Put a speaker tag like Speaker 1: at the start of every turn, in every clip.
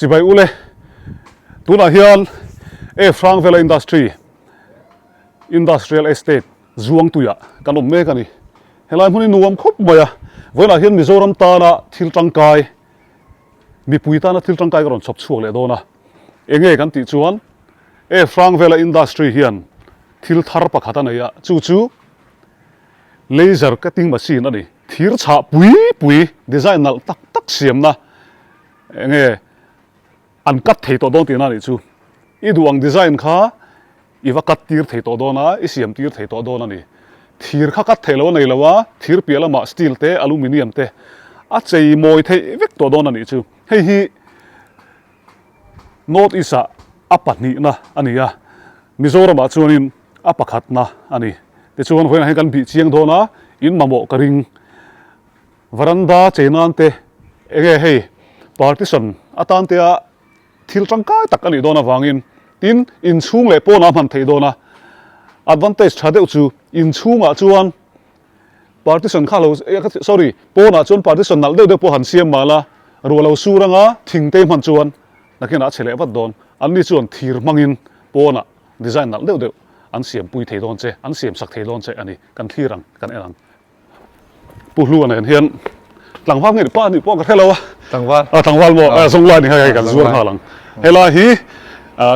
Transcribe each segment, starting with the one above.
Speaker 1: Chibai ule, tunah hian F Hrangvela Industry, Industrial Estate, Zuangtuiah kan awm mek a ni. Helai hmun hi nuam khawp mai a, vawiinah hian Mizoram tana thil tangkai, mipui tana thil tangkai ka rawn chhawp chhuak leh dawn a. Enge kan tih chuan F Hrangvela Industry hian thil thar pakhat a nei a, chu chu Laser cutting machine a ni. Thir chhah pui pui design nalh tak tak siamna enge an cut thei tawh dawn tihna a nih chu. I duh ang design kha i va cut tir thei tawh dawn a, i siam tir thei tawh dawn a ni. Thir kha cut theih loh a nei lo a, thir piah lamah steel te, aluminium te a chei mawi theih vek tawh dawn a nih chu. Hei hi North East ah a pahnihna a ni a, Mizoramah chuanin a pakhatna a ni. Tichuan vawiinah hian kan bih chiang dawn a, in mamawh ka ring. Varanda chei nan te enge hei partition atan te a thil tangkai tak a nih dawn avangin tin inchhung leh pawnah a hman theih dawn a. Advantage tha deuh chu inchhungah chuan partition kha lo sorry pawnah chuan partition nalh deuh deuh pawh han siam mahla ruah lo sur anga thing te hman chuan nakinah a chhe leh vat dawn. Anni chuan thir hmangin pawnah design nalh deuh deuh an siam pui thei dawn che, an siam sak thei dawn che a ni. Kan thlir ang, kan en ang. Pu Hlua nen hian tlangval nge pa nih pawh ka hre lo a.
Speaker 2: Tlangval.
Speaker 1: A tlangval maw? A zawng lai ni hei hei kan zuar nghal ang. Helai hi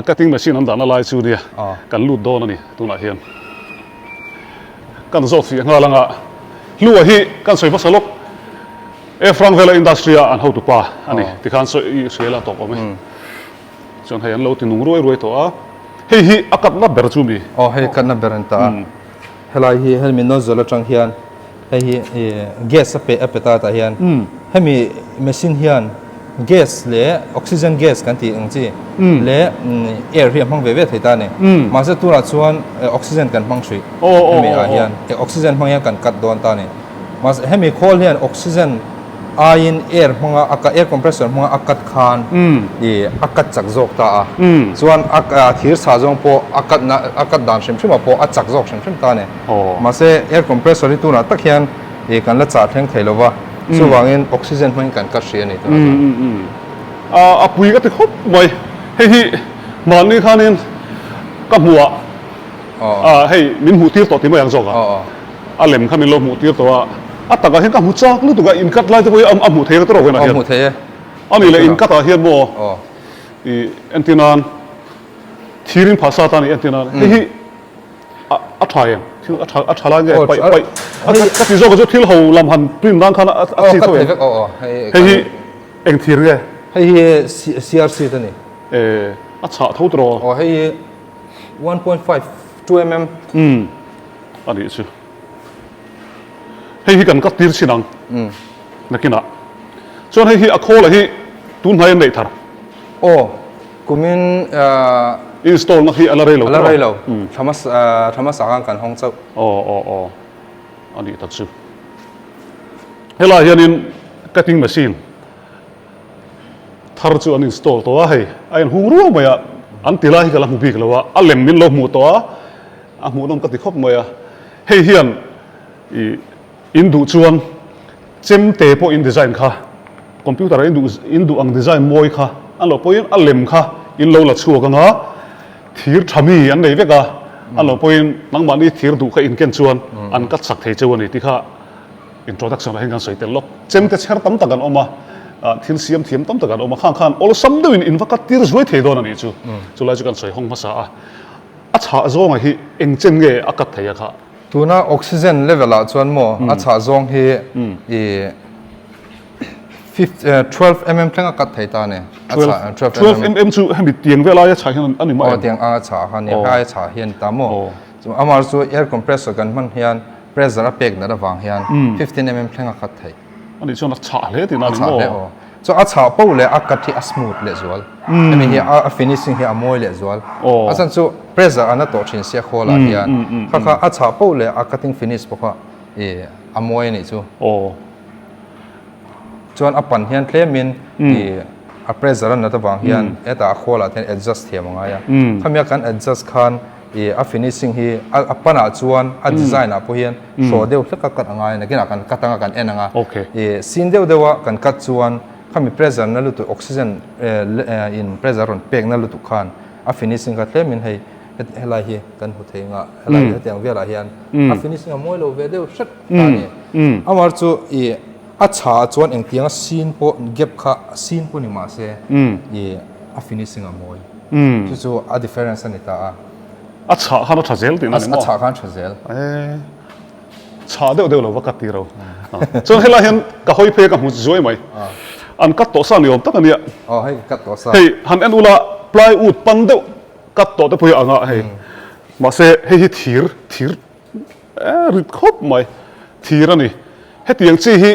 Speaker 1: cutting machine an dahna lai chu nia kan lut dawn a ni tunah hian. Kan zawt fiah nghal anga Hlua hi kan sawi hmasa lawk. F Rangvela industry a an hotu pa a ni tikhan sawi i hrial a tawk awm e. Chuan hei an lo ti nung ruai ruai tawh a. Hei hi a katna ber chu mi?
Speaker 2: Aw hei katna ber an ta a. Helai hi hemi nozzle atang hian hei hi gas a pe a pe ta tah hian hemi machine hian gas leh oxygen gas kan tih ang chi leh air hi a hmang ve ve thei ta a ni. Mahse tunah chuan oxygen kan hmang hrih hemi ah hian oxygen hmang hian kan cut dawn ta a ni. Mahse hemi khawl hian oxygen aiin air hmanga a cut air compressor hmanga a cut khan ih a cut chak zawk ta a chuan a thir chhah zawng pawh a cut na a cut dan hrim hrim ah pawh a chak zawk hrim hrim ta a ni mahse air compressor hi tunah tak hian ih kan la chah thleng thei lo va chuvangin oxygen hmangin kan cut hrih a ni tunah chuan.
Speaker 1: A pui ka ti khawp mai hei hi mahni khanin ka hmuh ah hei min hmuh tir tawh ti mai ang zawk a. A lem kha min lo hmuh tir tawh a, a takah hian ka hmu chak lutuk a, in cut lai te pawh hi a hmuh thei ka tawrh venah hian.
Speaker 2: A hmuh thei e.
Speaker 1: A nih leh in cut ah hian maw i entir nan thir in phah sa ta a nih entir nan hei hi a tha em? Thil a tha a tha lai nge paih paih ka ti zawk chu thil ho lam han print nan khan a chi tho em? Hei hi eng thir nge?
Speaker 2: Hei hi CRC te ni.
Speaker 1: E a chhah tho tawh.
Speaker 2: Aw hei hi 1.5 2 mm.
Speaker 1: A nih chu. Hei hi kan cut tir chin ang. Nakinah. Chuan hei hi a khawl ah hi tun hnai an neih thar.
Speaker 2: Aw, kumin
Speaker 1: Install na hi a la rei lo
Speaker 2: A la rei lo. Thla hmasa thla hmasa khan kan hawng chauh.
Speaker 1: Aw aw aw. A nih tak chu. Helai hianin cutting machine thar chu an install tawh a hei. A inhung ruau mai a. An ti lai hi ka la hmu bik lo a. A lem min lo hmuh tawh a. A hmuhnawm ka ti khawp mai a, hei hian ih in duh chuan chemte pawh in design kha computer ah in duh in duh ang design mawi kha an lo pawhin a lem kha in lo la chhuak anga thir tha mi an nei vek a, an lo pawhin nangmahni thir duh kha in ken chuan an cut sak thei cheu a ni tih kha introduction ah hian kan sawi tel lawk. Chemte chher tam tak an awm a, thil siam thiam tam tak an awm a, khang khan awlsam deuhin in va cut tir zuai thei dawn a nih chu, chulai chu kan sawi hawng hmasa a. A chhah zawnga hi eng chen nge a cut thei a kha?
Speaker 2: Tuna oxygen level ah chuan maw a chhah zawng hi i 12 mm thleng a cut thei ta a ni. A chhah 12 mm.
Speaker 1: 12 mm chu hemi tiang vel aia chhah hian a ni mai em?
Speaker 2: Aw tiang anga chhah kha a ni a, aia chhah hi a ni ta maw? Amah chu air compressor kan hman hian pressure a pek nat avang hian 15 mm thleng a cut thei.
Speaker 1: A nih chuan a chhah hle tihna a ni maw?
Speaker 2: A chhah hle aw. Chu a chhah poh leh a cut hi a smooth leh zual. Hemi hi a finishing hi a mawi leh zual. A chhan chu pressure a na tawh thin sia khawl ah hian kha kha a chhah poh leh a cutting finish pawh kha i a mawi a nih chu. Chuan a pan hian tlem in i a pressure a nat avang hian hetah a khawl ah te hian adjust thiam a ngai a. Khami a kan adjust khan I a finishing hi a panah chuan a design ah pawh hian hraw deuh hlek a cut a ngai a nakinah kan cut anga kan en anga i sin deuh deuh a kan cut chuan Khami pressure na lutuk oxygen in pressure rawn pek na lutuk khan a finishing kha tlemin hei helai hi kan hmu thei nga helai hetiang velah hian a finishing a mawi lo ve deuh hret ta a ni. Amar chu ih a chha ah chuan engtianga sin pawh gap kha sin pawh ni mahse ih a finishing a mawi. Chu chu a difference a ni ta a.
Speaker 1: A chhah khan a tha zel tihna ni maw?
Speaker 2: A chhah khan a tha zel.
Speaker 1: Chhah deuh deuh lo va ka ti ro. Chuan helai hian ka hawi phei a ka hmu zuai mai. An cut tawh sa ni awm tak a nia.
Speaker 2: Aw hei ka cut tawh sa.
Speaker 1: Hei han en ula plywood pan deuh cut tawh te pawh hi a ang a hei. Mahse hei hi thir thir rit khawp mai. Thir a ni. Hetiang chi hi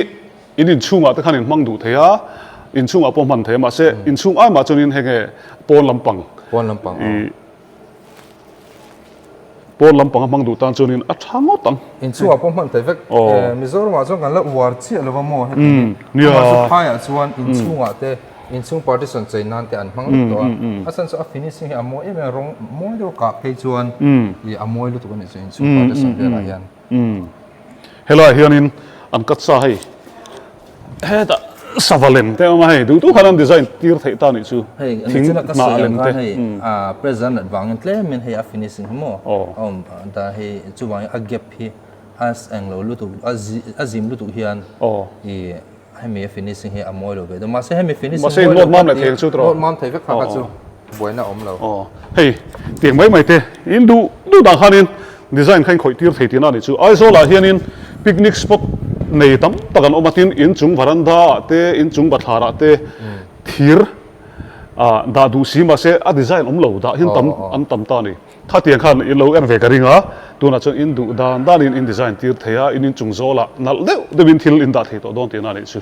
Speaker 1: in inchhungah te khan in hmang duh thei a, inchhungah pawh hman thei a mahse inchhung ai mah chuanin heng nge pawn lampang.
Speaker 2: Pawn lampang aw.
Speaker 1: Pawn lampang a hmang duh tan chuanin a tha ngawt ang.
Speaker 2: Inchhungah pawh hman thei vek. Mizoramah chuan kan la uar chiah lo va maw heti hi. Amah chu phaiah chuan inchhungah te inchhung partition chei nan te an hmang vek tawh a. A chhan chu a finishing hi a mawi em em a rawng mawi deuh kah phei chuan ih a mawi lutuk a nih chu inchhung partition velah hian.
Speaker 1: Helaiah hianin an cut sa hei hetah sava lem te a awm a hei duh duh khan an design tir theih ta nih chu
Speaker 2: Hei
Speaker 1: thing
Speaker 2: nichina ka
Speaker 1: hnah
Speaker 2: sawi
Speaker 1: lem
Speaker 2: ang
Speaker 1: te
Speaker 2: khan hei ah present nat vangin tlemin hei a finishing hi maw a awm ta hei chuvangin a gap hi a eng lo lutuk a a zim lutuk hian ih Hemi a finishing hi a mawi lo ve deuh. Mahse hemi finishing
Speaker 1: mawi lo
Speaker 2: tak
Speaker 1: mam leh thei chu tawh.
Speaker 2: Nawt mam thei vek kha kha chu buaina a awm lo.
Speaker 1: Aw hei tiang mai mai te in duh duh dah khanin design kha in khawih tir thei tihna a nih chu. Aizawl ah hianin picnic spot nei tam tak an awm a tin inchung varanda ah te inchung bathlar ah te thir ah dah duh si mahse a design awm lo dah hian tam an tam ta a ni. Khatiang khan in lo en ve ka ring a, tunah chuan in duh dan danin in design tir thei a, in inchung zawlah nalh deuh deuhin thil in dah thei tawh dawn tihna a nih chu.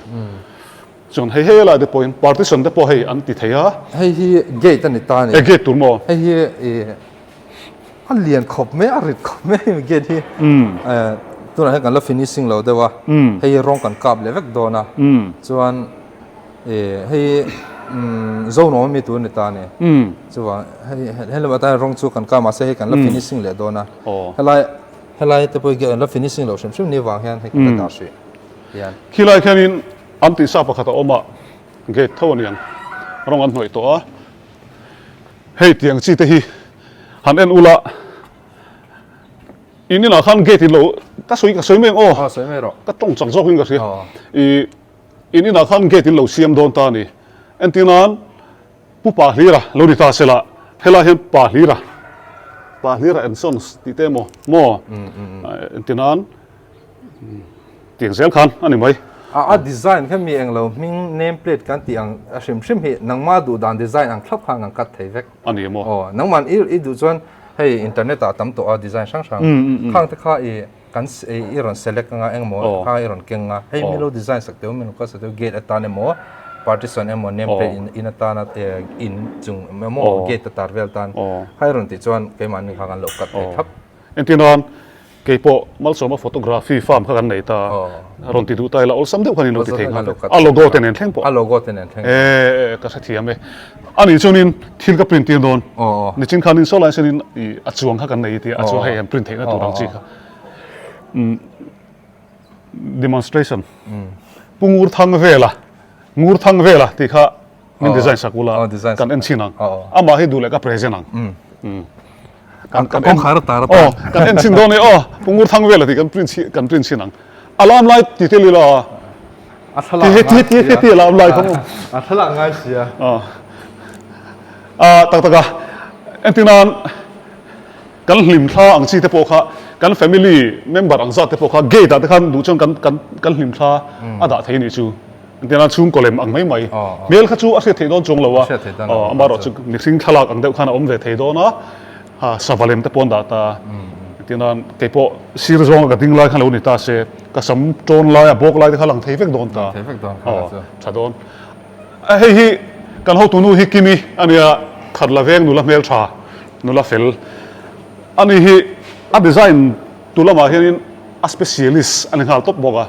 Speaker 1: Chuan hei hei lai te pawhin partition te pawh hei an ti thei a.
Speaker 2: Hei hi gate a ni ta a ni.
Speaker 1: E gate tur maw?
Speaker 2: Hei hi i a lian khawp mai, a rit khawp mai a gate hi. Tunah hian kan la finishing lo deuh a, hei hi rawng kan kap leh vek dawn a, chuan E hei Zonuam ami tur a ni ta a ni. Chuvang hei hei lamah tan rawng chu kan kah mahse hei kan la finishing leh dawn a. Helai helai te pawh hi an la finishing loh hrim hrim ni vang hian hei kan la dah hrih hian.
Speaker 1: Khilai khianin an tihsa pakhat a awm a, gate tho a niang rawng an hnawih tawh a. Hei tiang chi te hi han en ula in inah khan gate in lo ka sawi ka sawi mai ang aw.
Speaker 2: Sawi mai rawh.
Speaker 1: Ka tawng chak zawkin ka hria. I In inah khan gate in lo siam dawn ta a ni. Entir nan Pu Pa Hlira lo ni ta sela, helai hian Pa Hlira, Pa Hlira and Sons tih te emaw maw entir nan tiang zel khan a ni mai.
Speaker 2: A design kha mi englo hming name plate kan tih ang a hrim hrim hi nangma duh dan design ang thlap khan kan cut thei vek.
Speaker 1: A ni maw?
Speaker 2: Aw, nangman i duh chuan hei internet ah tam tawh a design hrang hrang khang te kha i Kan i rawn select anga engmaw kha i rawn keng a, hei milo design sak teuh min request sak teuh gate atan emaw partition emaw name plate in in atana in chung emaw gate a tar vel tan kha i rawn tih chuan keimahni kha kan lo cut thei thlap.
Speaker 1: Entir nan keipawh Malsawma photography farm kha kan nei ta a rawn ti duh ta ila awlsam deuh khan in lo ti thei nghal a logo te nen thleng pawh
Speaker 2: a logo te nen thleng
Speaker 1: e ka hrethiam e ani chuanin thil ka print tir dawn nichin khanin saw lai sanin a chuang kha kan nei tia a chuang hei an print theihna tur ang chi kha demonstration pu ngur thang vela ngur thang vela tih kha min design sak ula kan en chhin ang amah hi duh leh ka present ang
Speaker 2: kan kan kawngkhar a tar atan
Speaker 1: kan en chhin dawn e aw pu ngur thang vela tih kan print kan print chhin ang a lam lai ti tel ila
Speaker 2: a thlalak
Speaker 1: ti ti ti ti a lam lai kha
Speaker 2: a thlalak ngai sia
Speaker 1: a tak tak a entirnan Kan hlim thla ang chi te pawh kha kan family member ang zat te pawh kha gate ah te khan duh chuan kan kan kan hlim thla a dah thei nih chu. Engtin a chhungkaw lem ang mai mai. Hmel kha chu a hriat theih dawn chuang lo a. Amaherawh chu mihring thlalak ang deuh khan a awm ve thei dawn a. Ha sava lem te pawh an dah ta. Engtin a kei pawh sir zawnga ka ding lai khan lo ni ta se ka sam tawn lai a bawk lai te kha lang thei vek dawn ta. Tha dawn. Hei hi kan hotunu hi Kimi a nia, Khatla veng nula hmeltha, nula fel a ni hi. A design tu lamah hianin a specialist a ni nghal tawp bawk a,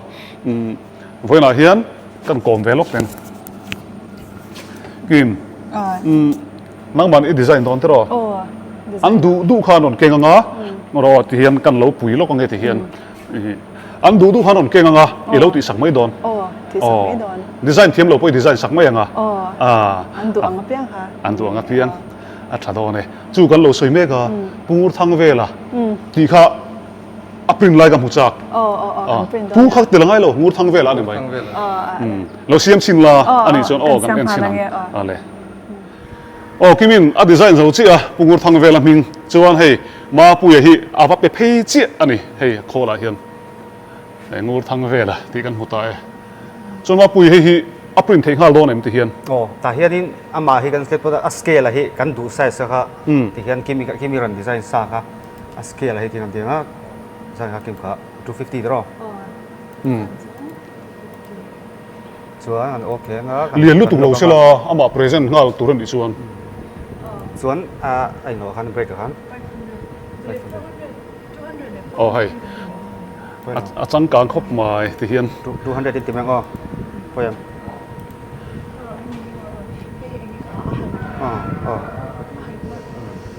Speaker 1: vawiinah hian kan kawm ve lawk reng. Kim, nangman i design dawn tiraw? An duh duh khan rawn keng anga, rawh ti hian kan lo pui lawk ange ti hian. An duh duh khan rawn keng anga i lo tihsak mai dawn.
Speaker 3: tih sak mai dawn.
Speaker 1: Design thiam lo pawh i design sak mai ang a.
Speaker 3: Aw, an duh ang apiang kha.
Speaker 1: An duh ang apiang a tha dawn e. Chu kan lo sawi mek a, Pu Ngurthang vela tih kha a print lai ka hmu chak.
Speaker 3: Aw, aw, aw, kan print dawn.
Speaker 1: Pu kha tel angai lo, Ngurthang vela a ni mai. Lo siam chhin la a nih chuan aw kan en chhin ang. Ale. Aw Kimin a design zo chiah a, Pu Ngurthang vela hming chuan hei Mapuia hi a va pe phei chiah a ni hei khawlah hian. Ngurthang vela tih kan hmu ta e. Chuan Mapuia hei hi a print theih nghal dawn em ti hian?
Speaker 4: Aw, tah hianin amah hi kan select phawt a, a scale a hi kan duh size a kha ti hian Kimi Kimi rawn design sa kha a scale a hi tin an ti ang a, design kha Kim kha 250 tiraw? Chuan an okay anga
Speaker 1: kan Lian lutuk lo sela amah present nghal tur a nih chuan.
Speaker 4: Chuan a inawh khan break ah khan.
Speaker 1: Aw hei a changkang khawp mai ti hian.
Speaker 4: 200 in ti mai ang aw pawi ang.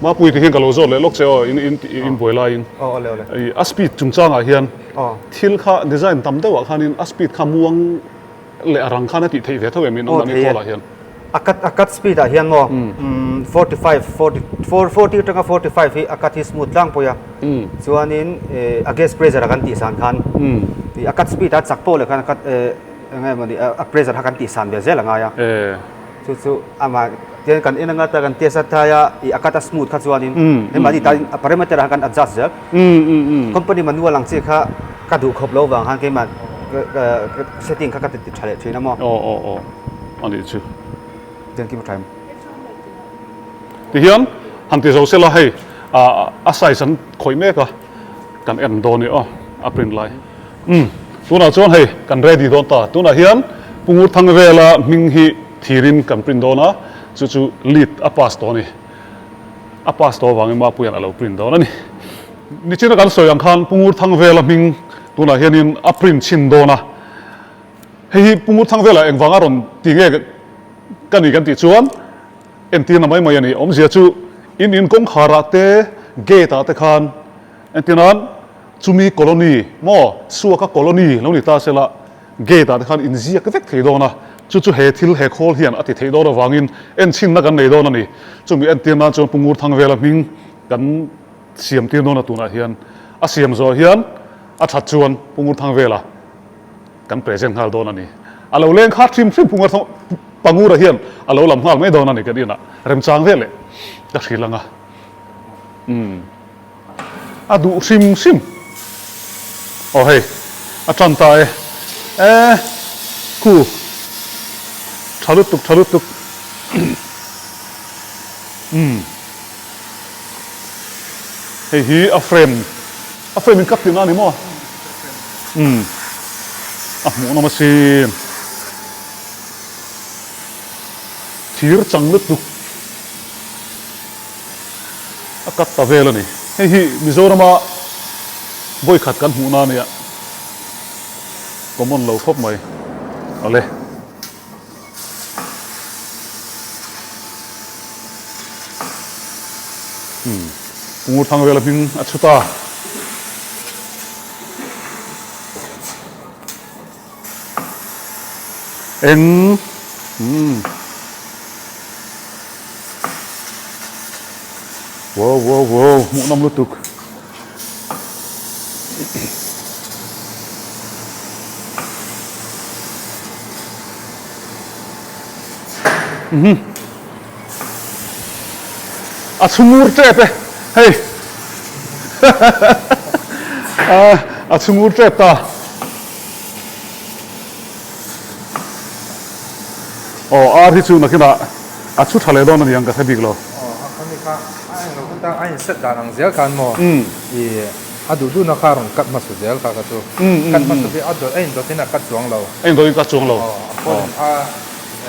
Speaker 1: Mapui ti hian ka lo zawt leh lawk che aw in in in buai laiin.
Speaker 4: Aw awle awle.
Speaker 1: A speed chungchangah hian Thil kha design tam deuhah khanin a speed kha muang leh a rang khan a tih theih ve tho em in awm dan kawlah hian.
Speaker 4: A cut a cut speed ah hian maw 45 44 40 atanga 45 hi a cut hi smooth tlangpui a chuanin a gas pressure a kan tih san khan a cut speed a chak pawh leh khan a cut eng nge mawni a pressure kha kan tih san ve zel a ngai a. Chu chu amah tian kan en anga ta kan test a thaia i a cut a smooth kha chuanin hemah ni tan a parameter ah khan kan adjust zel. Company manual ang chi kha ka duh khawp lo vang khan keimah ka setting kha ka ti tha leh thin a maw.
Speaker 1: Aw aw aw a nih chu.
Speaker 4: Tian kim a tha em?
Speaker 1: Tihian han ti zo sela hei a size an khawih mek a kan en dawn i aw a print lai. Umm tunah chuan hei kan ready dawn ta tunah hian Pu Ngurthang vela hming hi thirin kan print dawn a chu chu lead a pass tawh a ni. A pass tawh avangin Mapuia'n a lo print dawn a ni. Nichina kan sawi ang khan Pu Ngurthang vela hming tunah hianin a print chhin dawn a. Hei hi Pu Ngurthang vela engvanga rawn ti nge ka ni kan tih chuan entirna mai mai a ni. Awmzia chu in in kawngkharah te gate ah te khan entirnan chumi colony maw Suaka colony lo ni ta sela Gate ah te khan inziak vek thei dawn a, chu chu he thil he khawl hian a ti theih dawn avangin enchhinna kan nei dawn a ni. Chumi entir nan chuan Pu Ngurthangvela hming kan siam tir dawn a tunah hian a siam zawh hian a that chuan Pu Ngurthangvela kan present nghal dawn a ni. A lo leng khat hrim hrim Pu Ngurthang Pangura hian a lo lam nghal mai dawn a ni kan inah remchang vel eh ka hrilh ang a. Umm. A duh hrim hrim. Aw hei, a tan ta e. E, khu. Tha lutuk, tha lutuk. Umm. Hei hi a frame, a frame in cut tihna a ni maw? Umm. A hmuhnawm asin. Thir chang lutuk. A cut ta vel a ni. Hei hi Mizorama vawikhat kan hmuhna a nia. Common lo khawp mai. Awle. Hmm. Pungur thang vela hming a chhu ta. Eng umm Wow wow wow hmuhnawm lutuk Umm A chhungur tep e hei A chhungur tep ta. Aw ar hi chu nakinah a chhu tha leh dawn a ni ang ka hre bik lo.
Speaker 2: Aw khami kha a englo hun tan a in set dan ang zel khan maw i a duh duhna kha a rawn cut hmasa zel kha ka chu cut hmasa hi a dawt a in dawt in a cut chuang lo.
Speaker 1: A in dawt in cut chuang lo.
Speaker 2: Aw a phone in a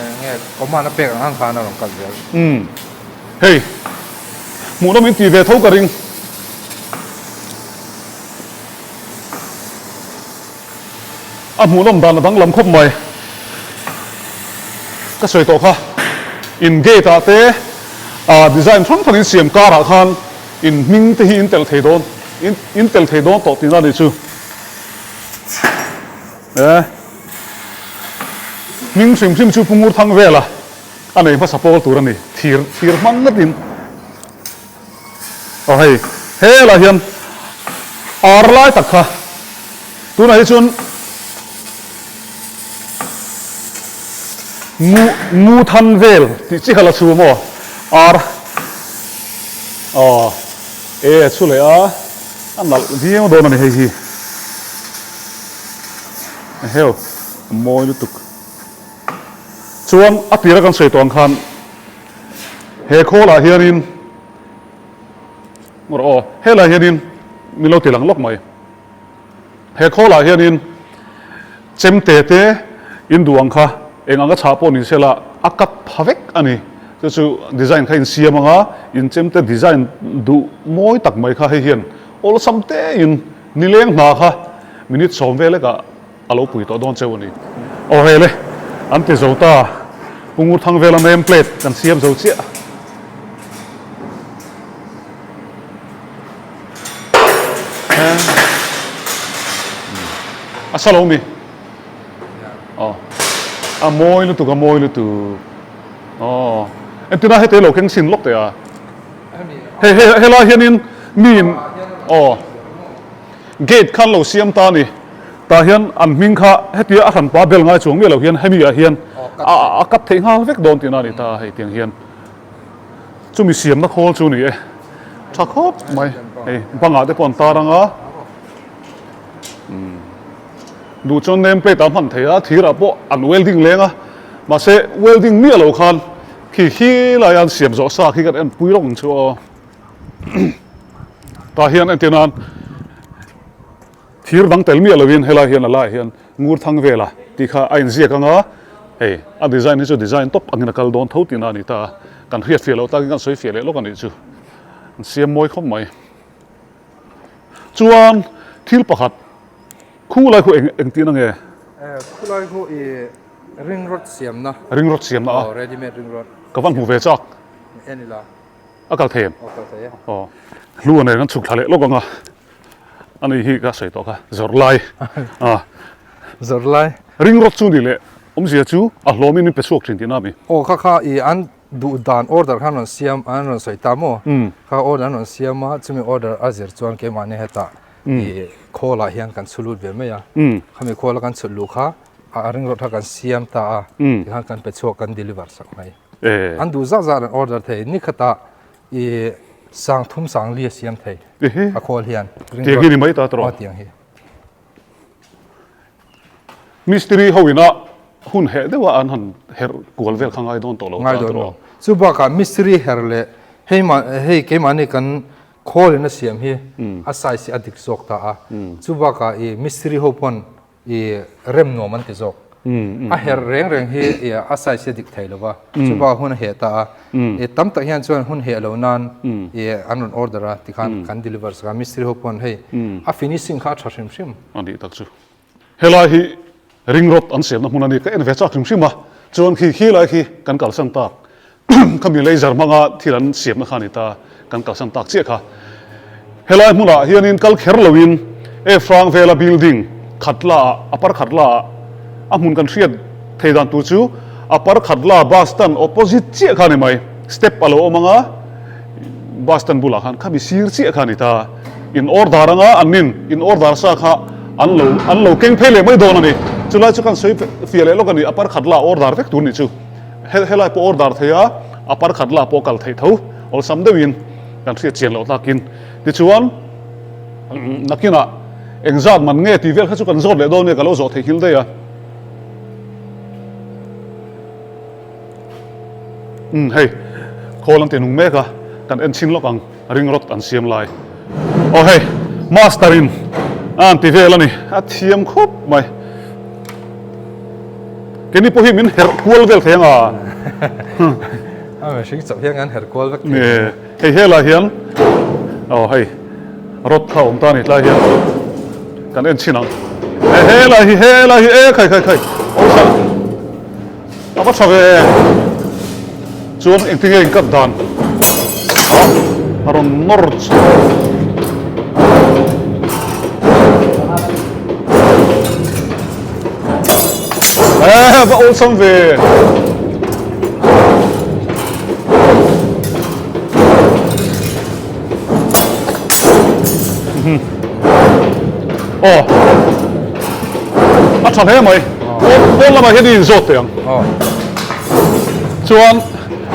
Speaker 2: eng nge command a pek ang ang khan a rawn cut zel.
Speaker 1: Hei hmuhnawm in ti ve tho ka ring. A hmuhnawm dan a danglam khawp mai. Ka sawi tawh kha, in gate ah te ah design hrang hrang in siam kar ah khan in hming te hi in telh thei dawn, in in telh thei dawn tawh tihna a nih chu. E. Hming hrim hrim chu Pu Ngurthang vela a nei hmasa pawl tur a ni. Thir thir hmang ngatin. Aw hei, helaiah hian ar lai tak kha tunah hi chuan ngu ngu than vel tih chi kha la chhum aw, ar aw e a chhu leh a, a nalh viau dawn a ni hei hi. Eheu, a mawi lutuk. Chuan a tira kan sawi tawh ang khan he khawlah hianin Ngawr aw, helai hianin min lo ti lang lawk mai. He khawlah hianin chemte te in duh ang kha eng anga chhah pawh ni sela a cut pha vek a ni. Chu chu design kha in siam anga in chemte design duh mawi tak mai kha hei hian awlsam tein nileng hna kha minute sawm vel lekah A lo pui tawh dawn cheu a ni. Aw hei le, an ti zo ta. Pu Ngurthang vela name plate kan siam zo chiah. A sa lo mi? Aw. A mawi lutuk, a mawi lutuk. Aw. Entina heti lo keng sin lawk teh a. Hei hei helai hianin miin aw. Gate kha an lo siam ta a ni. Tah hian an hming kha hetia a hranpa bel ngai chuang miah lo hian hemi ah hian a cut theih nghal vek dawn tihna a ni ta hei tiang hian. Chumi siamna khawl chu ni e. Tha khawp mai. Hei bangah te pawh an tar ang a. Duh chuan name plate ah hman thei a, thirah pawh an welding leng a. Mahse welding miah lo khan khi khi laia an siam zawh sa khi kan en pui rawng chu aw. Tah hian entir nan thir dang tel miah lovin helai hian a laiah hian ngur thang vela tih kha a inziak ang a, hei a design hi chu design tawp angin a kal dawn tho tihna a ni ta a, kan hriat fiah loh takin kan sawi fiah leh lawk a nih chu, an siam mawi khawp mai. Chuan thil pakhat khu lai khu eng engtin ange?
Speaker 2: Khu lai khu i ring rod siamna.
Speaker 1: Ring rod siamna a?
Speaker 2: Aw ready made ring rod.
Speaker 1: Ka van hmu ve chak.
Speaker 2: En ila.
Speaker 1: A kal thei em?
Speaker 2: Aw kal thei e.
Speaker 1: Aw. Hlu a nen kan chhuk thla leh lawk ang a. Ani hi ka sawi tawh kha zawrh lai. A.
Speaker 2: Zawrh lai.
Speaker 1: Ring rawt chu ni leh awmzia chu a hlawmin min pe chhuak thin tihna a mi.
Speaker 2: Aw kha kha i an duh dan order khan rawn siam an rawn sawi ta maw? Kha order an rawn siam a chumi order a zir chuan keimahni hetah i khawl ah hian kan chhu lut ve mai a. Khami khawl a kan chhut luh kha a ring rawt kha kan siam ta a tikhan kan pe chhuak kan deliver sak mai. An duh zah zah an order thei. Ni khatah i sang thum sang li a siam thei. A khawl hian.
Speaker 1: Tiang hi ni mai ta tawh.
Speaker 2: Aw tiang hi.
Speaker 1: Mistiri ho ina hun heh deuha an han her kual vel kha ngai dawn tawh lo ta
Speaker 2: Ngai dawn lo. Chu bakah mistiri her leh hei mah hei keimahni kan khawl in a siam hi a size hi a dik zawk ta a. Chu bakah i mistiri ho pawn I rem nuam an ti zawk. A her reng reng hi i a size hi a dik thei lo va, chupa hun a heh ta a. I tam tak hian chuan hun heh lo nan i an rawn order a tikhan kan deliver sak a, mistiri ho pawn hei a finishing kha a tha hrim hrim.
Speaker 1: A nih tak chu. Helai hi ring rod an siamna hmun a ni, ka en ve chak hrim hrim a, chuan khi khi lai khi kan kalsan tak Khami laser hmanga thil an siamna kha a ni ta, kan kalsan tak chiah kha. Helai hmunah hianin kal kher loin Efrang vela building khat la ah, a par khat la ah, a hmun kan hriat thei dan tur chu a par khat la bus stand opposite chiah kha a ni mai. Step a lo awm anga bus stand bulah khan khami sir chiah kha a ni ta. In order anga an nin in order sa kha an lo an lo keng phei leh mai dawn a ni. Chulai chu kan sawi fiah leh lawk a ni, a par khat la order vek tur nih chu. Helai pawh order thei a, a par khat lah pawh kal theih tho, awlsam deuhin kan hriat chian loh takin. Tichuan, nakinah engzat man nge tih vel kha chu kan zawt leh dawn nia ka lo zawh theih nghilh daih a. Umm hei, khawl an ti nung mek a, kan en chhin lawk ang, ring rod an siam lai. Aw hei, master in a an ti vel a ni, a thiam khawp mai. Keini pawh hi min herh kual vel thei ang a.
Speaker 2: A mihring chauh hian kan herh kual vek thei.
Speaker 1: Hei helai hian aw hei rod kha a awm ta a ni tlai hian kan en chhin ang. Helai hi helai hi e khai khai khai awlsam. A va tha ve e. Chuan engtinge in cut dan a rawn nawr chho. E. Eh, va awlsam ve. Aw, a tha hle mai. Pawn lamah hian i inzawt teh ang. Chuan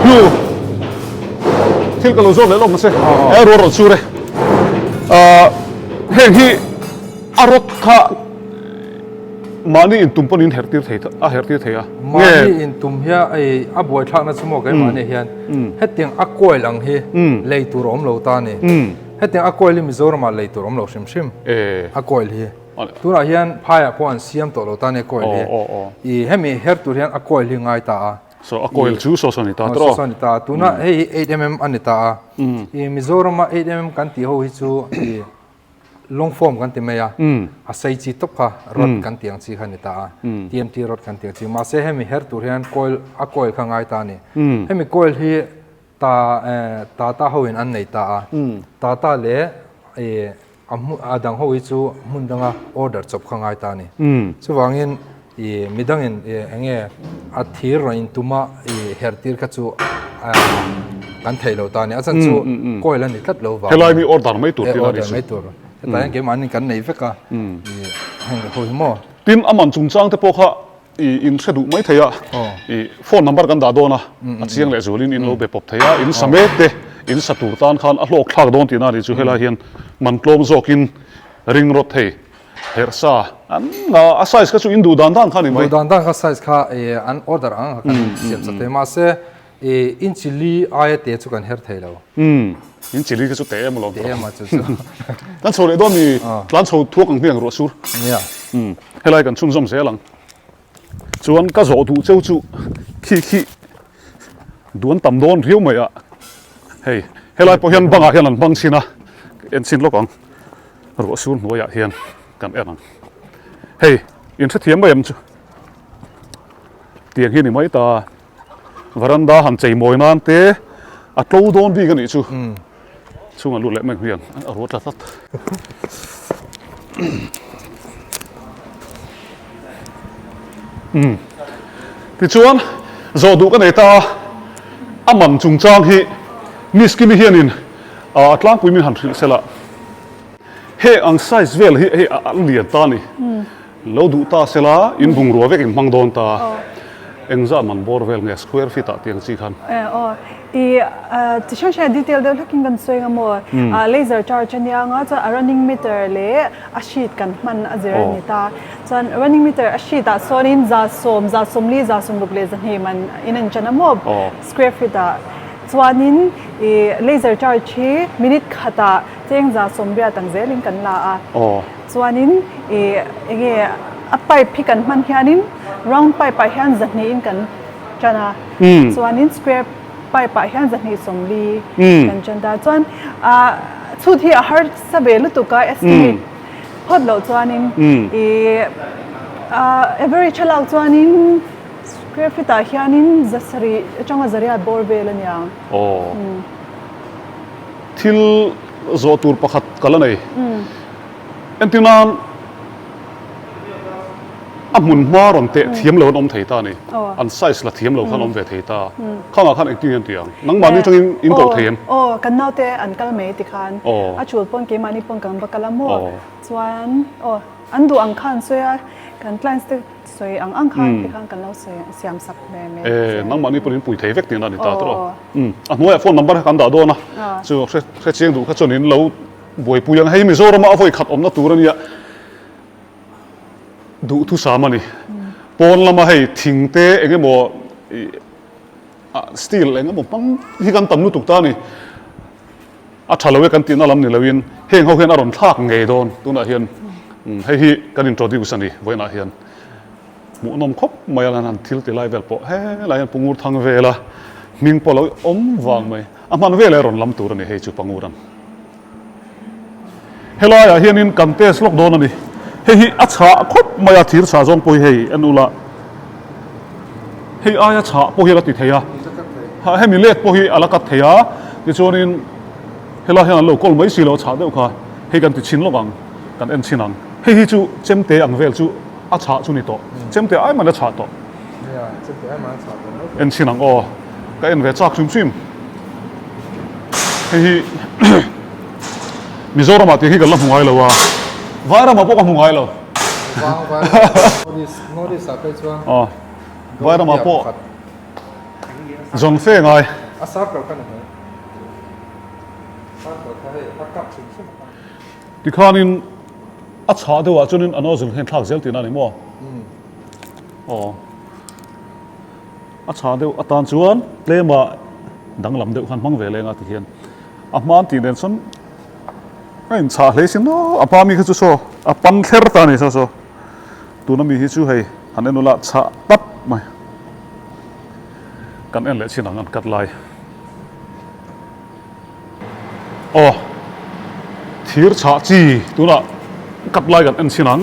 Speaker 1: hnu thil ka lo zawt leh lawk nase. He rual rawn sur e. Heng hi a rawt kha mahni intum pawn in herh tir thei a herh tir thei a.
Speaker 2: Mahni intum hian a buaithlakna chu maw keimahni hian hetiang a coil ang hi lei tur a awm lo ta a ni. Hetiang a coil hi Mizoramah lei tur awm lo hrim hrim a coil hi. Tunah hian phaiah pawh an siam tawh lo ta nia coil hi. I hemi her tur hian a coil hi ngai ta a.
Speaker 1: So a coil chu saw saw ni ta tawh.
Speaker 2: Saw saw ni ta a. Tunah hei hi 8mm a ni ta a. I Mizorama 8mm kan tih ho hi chu i long form kan ti mai a. A sei chi tawp kha rod kan tih ang chi kha ni ta a. TMT rod kan tih ang chi. Mahse hemi her tur hian coil a coil kha ngai ta a ni. Hemi coil hi Ta Tata ho in an nei ta a, Tata leh a hmun a dang ho hi chu hmun danga order chawp kha ngai ta a ni. Chuvangin i midangin eng nge a thir rawn in tuma i her tir kha chu kan theih lo ta a ni. A chhan chu coil a ni tlat lo vang.
Speaker 1: Helai mi order mai tur tih a ni
Speaker 2: chu. Order mai tur. Hetah hian keimahni kan nei vek a, heng ho hi maw.
Speaker 1: Tin, a man chungchang te pawh kha I in hre duh mai thei a, i phone number kan dah dawn a, a chiang leh zualin in lo be pawp thei a, in sa mek te, in sa tur tan khan a hlawk thlak dawn tihna a ni chu helai hian man tlawm zawkin ring rawt thei herh sa an nga a size kha chu in duh dan dan kha a ni mai.
Speaker 2: Duh dan dan kha size kha an order ang ang kha kan siam sak thei mahse i inchi li aia te chu kan her thei lo.
Speaker 1: Umm, inchi li te chu te em alawm.
Speaker 2: Te em a chu chu.
Speaker 1: Kan chho leh dawn mi tlan chho thuak ang hmiang ruah sur.
Speaker 2: Nia.
Speaker 1: Umm, helai kan chhunzawm zel ang. Chuan ka zawh duh cheu chu khi khi duan tam dawn riau mai a. Hei, helai pawh hian bangah hian an hmang chhin a, en chhin lawk ang. Ruah sur hnuaiah hian kan en ang. Hei, in hrethiam mai em chu. Tiang hi ni mai ta. Varanda han chei mawi nan te a tlo dawn bik a nih chu. Chhungah lut leh mai hmiang a ruat tlat tlat. Tichuan zawh duh ka nei ta a, a man chungchang hi Miss Kimi hianin a tlangpui min han hrilh sela. Heng ang size vel hi hei a lian ta a ni. Lo duh ta sela in bungrua vek in hmang dawn ta. Engzah man bawr vel nge square feet ah tiang chi khan.
Speaker 3: Aw i chi hrang hrang detail deuh hlek in kan sawi anga maw laser charge a nia anga chuan a running meter leh a sheet kan hman a zir a ni ta. Chuan running meter a sheet ah sawnin 10%, 14%, 60 leh 200 man in an chan a maw square feet ah. Chuanin i laser charge hi minute khatah cheng 80 ang zelin kan la a. Chuanin i enge a pipe hi kan hman hianin round pipe ah hian zahnihin kan tan a, chuanin square pipe ah hian zahnih 40 kan tan ta. Chuan ah chhut hi a harsa ve lutuk a estimate phawt loh chuanin i average a lak chuanin square feet ah hianin zasarih atanga zariat bawr vel a nia.
Speaker 1: Aw. Thil zawh tur pakhat ka la nei. Entir nan a hmun hma rawn teh thiam lo an awm thei ta a ni. An size la thiam lo khan awm ve thei ta. Khangah khan engtin nge an ti ang? Nangmahni atangin in koh thei em?
Speaker 3: Aw, kan naute an kal mai ti khan. A chul pawn keimahni pawn kan va kal a maw? Chuan aw, an duh ang khan an sawi a, kan clients te Sawi ang ang khan tikhan kan lo sawi siam sak ve mai
Speaker 1: che. Nangmahni pawhin pui thei vek tihna a ni ta tawh. A hnuaiah phone number kha kan dah dawn a, chu hre hrechiang duh kha chuan in lo buaipui ang. Hei Mizorama a vawi khat awmna tur a nia, duhthusam a ni. Pawn lama hei thing te eng emaw steel eng emaw hmang hi kan tam lutuk ta a ni. A tha lo e kan tihna lam ni loin heng ho hian a rawn thlak ngei dawn tunah hian hei hi kan introduce a ni vawiinah hian hmuhnawm khawp mai a lan thil ti lai vel pawh helai hian Pungur thang vela hming pawh lo awm vang mai a hman veleh a rawn lam tur a ni hei chu Pangur ang. Helaiah hianin kan test lawk dawn a ni. Hei hi a chhah khawp mai a, thir chhah zawng pawh hi hei en ula. Hei aia chhah pawh hi a la ti thei a, hemi let pawh hi a la cut thei a, tichuanin helai hian an lo kawl mai si lo a chhah deuh kha, hei kan ti chhin lawk ang, kan en chhin ang. Hei hi chu chemte ang vel chu a chhah chu ni tawh, chemte ai man a chhah tawh. En chhin ang aw. Ka en ve chak hrim hrim. Hei hi Mizoramah tih hi kan la hmu ngai lo a. Vairamah pawh ka hmu ngai lo. Aw Vairamah pawh zawn fe ngai. Tikhanin a chhah deuhah chuanin a nozzle hian thlak zel tihna a ni maw? Aw. A chhah deuh atan chuan tlema danglam deuh khan hmang ve leng a ti hian a hma an tih nen chuan a inchhah hle sin aw a hma mi kha chu saw a pan thler ta a ni saw saw tuna mi hi chu hei han en ula chhah tap mai kan en leh chin ang an cut lai. Aw, thir chhah chi tunah cut lai kan en chhin ang,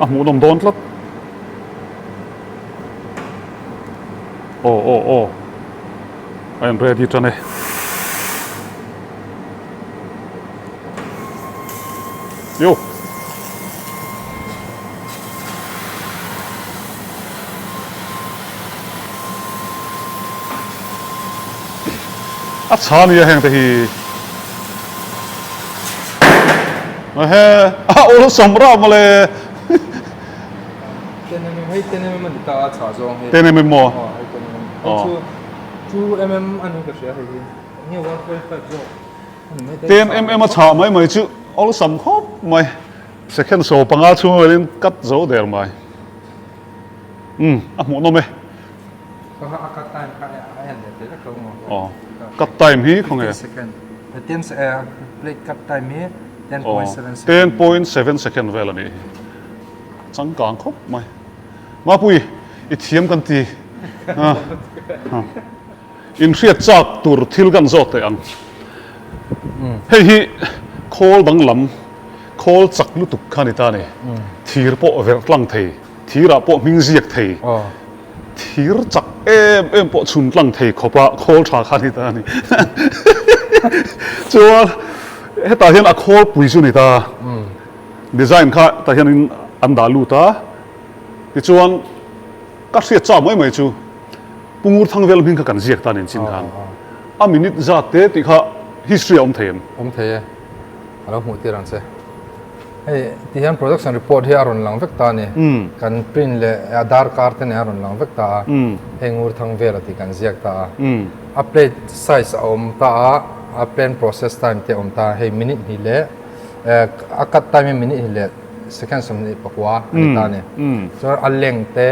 Speaker 1: a hmuhnawm dawn tlat. Aw aw aw, a in ready tan e. Yo. A chha nia heng te hi. Ehe a awlsam rah mawle.
Speaker 2: 10 mm hei 10 mm ani ta a chha zawng hi.
Speaker 1: 10 mm maw?
Speaker 2: Aw hei 10 mm. Hei chu 2 mm ani ka hria hei hi. Nge 1.5 zawk.
Speaker 1: 10 mm a chhah mai mai chu awlsam khawp mai. Second 15 chhung velin cut zo der mai. Umm a hmuhnawm e.
Speaker 2: Kha a cut time kha a en leh thei vek lo maw?
Speaker 1: Aw cut time hi khawnge?
Speaker 2: 15 second. Ten plate cut time hi 10.7 second.
Speaker 1: 10.7 second vel a nih hi. Changkang khawp mai. Mapui i thiam kan ti. Inhriat chak tur thil kan zawt teh ang. Hei hi khawl danglam, khawl chak lutuk kha a ni ta a ni. Thir pawh verh tlang thei, thirah pawh hming ziak thei, thir chak em em pawh chhun tlang thei khawpa khawl tha kha a ni ta a ni. Chuan hetah hian a khawl pui chu a ni ta. Design kha tah hianin an dah lut a, tichuan ka hriat chak mai mai chu, Pu Ngurthangvel hming kha kan ziak ta nen chin khan a minute zat te tih kha history a awm thei em?
Speaker 2: Awm thei e, a lo hmuh tir ang che. Hei ti hian production report hi a rawn lang vek ta a ni. Kan print leh a darkar te nen a rawn lang vek ta a. Hei Ngurthangvela tih kan ziak ta a. A plate size a awm ta a, a plan process time te a awm ta a. Hei minute hnih leh a cut time hi minute hnih leh second 29 a ni ta a ni. Chuan a length te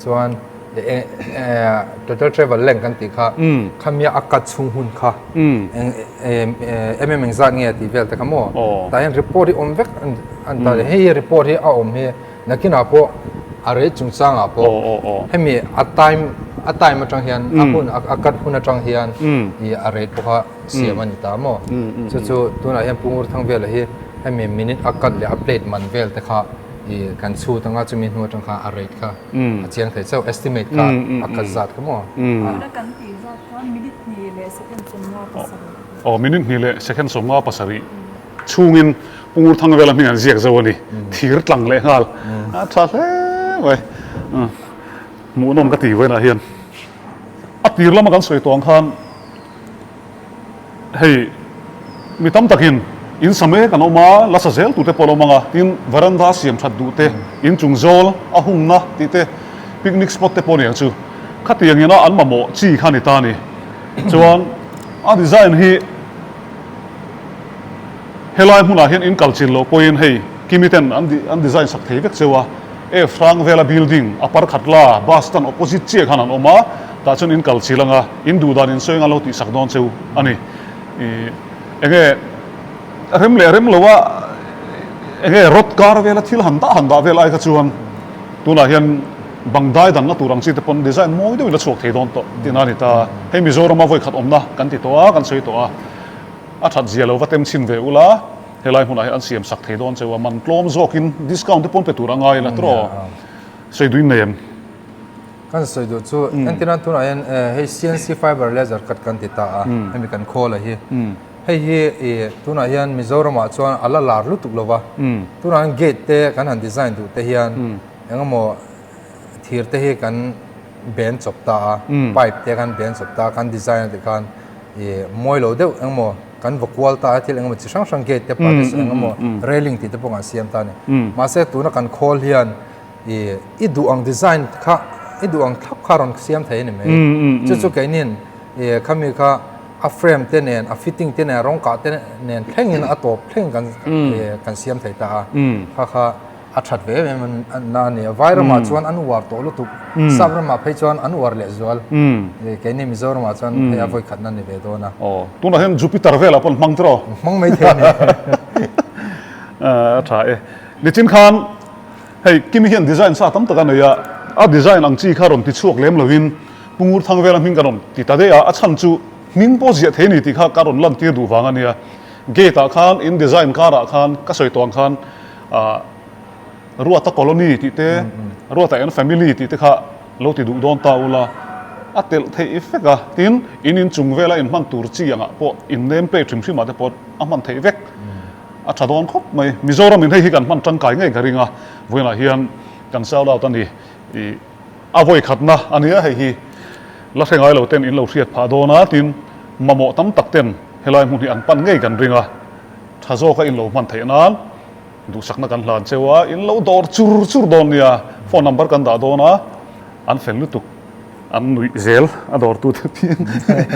Speaker 2: chuan Total travel length kan tih kha khamia a cut chhung hun kha mm engzat nge tih vel te kha maw tah hian report hi awm vek an ta hei report hi a awm hi nakinah pawh a rate chungchangah pawh hemi a time a time atang hian a hun a cut hun atang hian i a rate pawh kha siam a ni ta maw chu chu tunah hian Pu Ngurthangvela hi hemi minute a cut leh a plate man vel te kha i kan chhut anga chumi hnu atang khan a rate kha a chiang thei chauh estimate kha a khat zat kha maw.
Speaker 3: Tuna kan tih zat kha minute hnih leh second 57.
Speaker 1: Aw minute hnih leh second 57 chhungin Pu Ngurthangvela hming an ziak zo a ni. Thir tlang leh nghal a tha hle mai. Hmuhnawm ka ti vawiinah hian a tir lama kan sawi tawh ang khan Hei, mi tam takin in sa mek an awm a, la sa zel tute pawh an awm ang a, tin veranda siam that duh te, in chung zawl a hungna tih te, picnic spot te pawh a ni ang chu. Khatiang ina an mamawh chi kha a ni ta a ni. Chuan a design hi helai hmunah hian in kal chin loh pawhin hei Kimi ten an design sak thei vek cheu a, F hrang vela building a par khat la bus stand opposite chiah khan an awm a, tah chuan in kal chil ang a, in duh dan in sawi anga lo tih sak dawn cheu a ni. Ih enge rem leh rem lo a enge rod kar vela thil han dah han dah vel ai kha chuan tunah hian bang dai danna tur ang chi te pawn design mawi deuhin a chhuak thei dawn tawh tihna a ni ta. Hei Mizorama vawi khat awmna kan ti tawh a, kan sawi tawh a, a that zia lo va tem chhin ve ula. Helai hmunah hian an siam sak thei dawn cheu a, man tlawm zawkin discount te pawn pe tur a ngai la tawh. Sawi duhin nei em?
Speaker 2: Kan sawi duh chu entirna tunah hian hei CNC fiber laser cut kan ti ta a, hemi kan khawl a hi. Hei hi i tunah hian Mizoramah chuan a la lar lutuk lo va, tunah hian gate te kan han design duh te hian engemaw thir te hi kan. ben chawp ta a, pipe te kan ben chawp ta a, kan design a tih khan ih mawi lo deuh engemaw kan va kual ta a, thil engemaw chi hrang hrang gate te partition engemaw railing tih te pawh kan siam ta a ni. Mahse tuna kan khawl hian ih i duh ang design kha i duh ang thlap kha rawn siam thei a ni mai. Chu chu keinin ih khami kha a frame te nen a fitting te nen rawng kah te nen thlengin a tawp thleng kan kan siam thei ta a, kha kha A that ve em em na a ni a, Vai ramah chuan an uar tawh lutuk, Sap ramah phei chuan an uar leh zual, keini Mizoramah chuan hei a vawi khatna ni ve dawn a.
Speaker 1: Aw, tunah hian Jupiter velah pawh an hmang tiraw?
Speaker 2: Hmang mai thei a ni.
Speaker 1: A tha e. Nichin khan hei Kimi hian design sa tam tak a nei a, a design ang chi kha rawn ti chhuak lem lovin Pu Ngurthang vela hming ka rawn ti ta daih a, a chhan chu hming pawh ziah thei a ni tih kha ka rawn lantir duh vang a nia. Gate ah khan in design karah khan ka sawi tawh ang khan Ah, Ruata Colony tih te, Ruata and Family tih te kha lo ti duh dawn ta ula, a telh theih vek a. Tin, in inchung vela inhman tur chi angah pawh in name plate hrim hrimah te pawh a hman theih vek. A tha dawn khawp mai. Mizoram in hei hi kan hman tangkai ngei ka ring a, vawiinah hian kan shout out a ni. Ih, a vawi khatna a nia hei hi la hre ngai lo ten in lo hriat phah dawn a, tin, mamawh tam tak ten helai hmun hi an pan ngei kan ring a. Tha zawka in lo hman theih nan duhsakna kan hlan cheu a, in lo dawr chur chur dawn nia, phone number kan dah dawn a, an fel lutuk, an nuih zel a dawrtute piang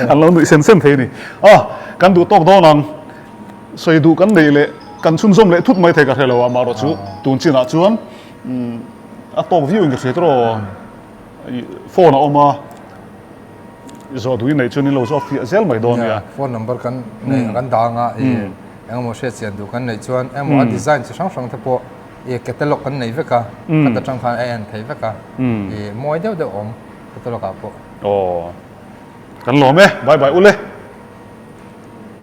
Speaker 1: an lo nuih sen sen thei a ni. A, kan duh tawk dawn ang, sawi duh kan neih leh kan chhunzawm leh thut mai thei ka hre lo a, amaherawh chu tun chinah chuan a tawk viau in ka hria tawh, phone a awm a. Zawh duh i neih chuan in lo zawh fiah zel mai dawn nia.
Speaker 2: Phone number kan nei kan dah anga i engemaw hriat chian duh kan neih chuan engemaw a design chi hrang hrang te pawh i catalog kan nei vek a, khat atang khan a en thei vek a, i mawi deuh deuh awm catalog ah pawh.
Speaker 1: Aw kan lawm e, bye bye ule.